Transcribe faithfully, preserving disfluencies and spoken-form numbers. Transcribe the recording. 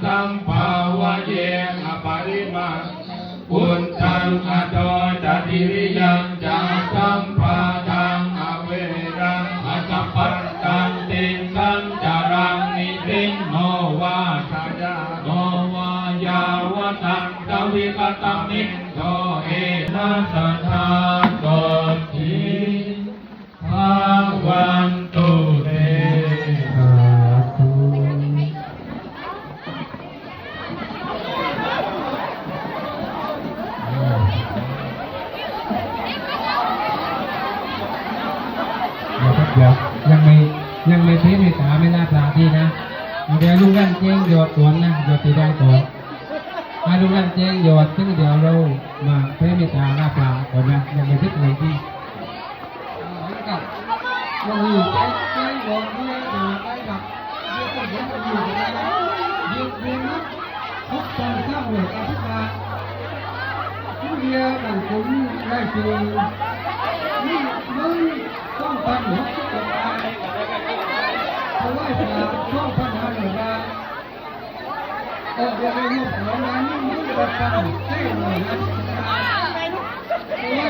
Sampāvaye aparimāṇaṃ, uddhaṃ adho ca tiriyañca, asambādhaṃ averaṃ asapattaṃ. Tiṭṭhaṃ caraṃ nisinno vā, sayāno vā yāvatassa vigatamiddho, etena sadā sotthī bhavantu te. สาธุ เดี๋ยวครับ เดี๋ยว ยังไม่ ยังไม่เผยเมตตาไม่ลาพระทีนะ เอา เดี๋ยวลุงรันแจ้งยอดก่อนนะ ยอดที่ได้ก่อน ให้ลุงรันแจ้งยอด ซึ่งเดี๋ยวเรามาเผยเมตตาลาพระก่อนนะ ยังไม่เสร็จเลยพี่ ครับ เราอยู่ใกล้ๆ ก่อนที่จะไปครับ เดี๋ยวผมจะอยู่กันนะ เดี๋ยวเดี๋ยวนะ หกพันเก้าร้อยเก้าสิบบาท ผู้เดียวต่างคนได้คือ นี่ หนึ่ง สองพันหกสิบเอ็ดบาท ถวายพระ สองพันห้าร้อยบาท เออ เดี๋ยวเดี๋ยว งบประมาณนี้ หนึ่ง สอง สาม สี่ ห้า หก เจ็ด แปด เก้า สิบ ถวาย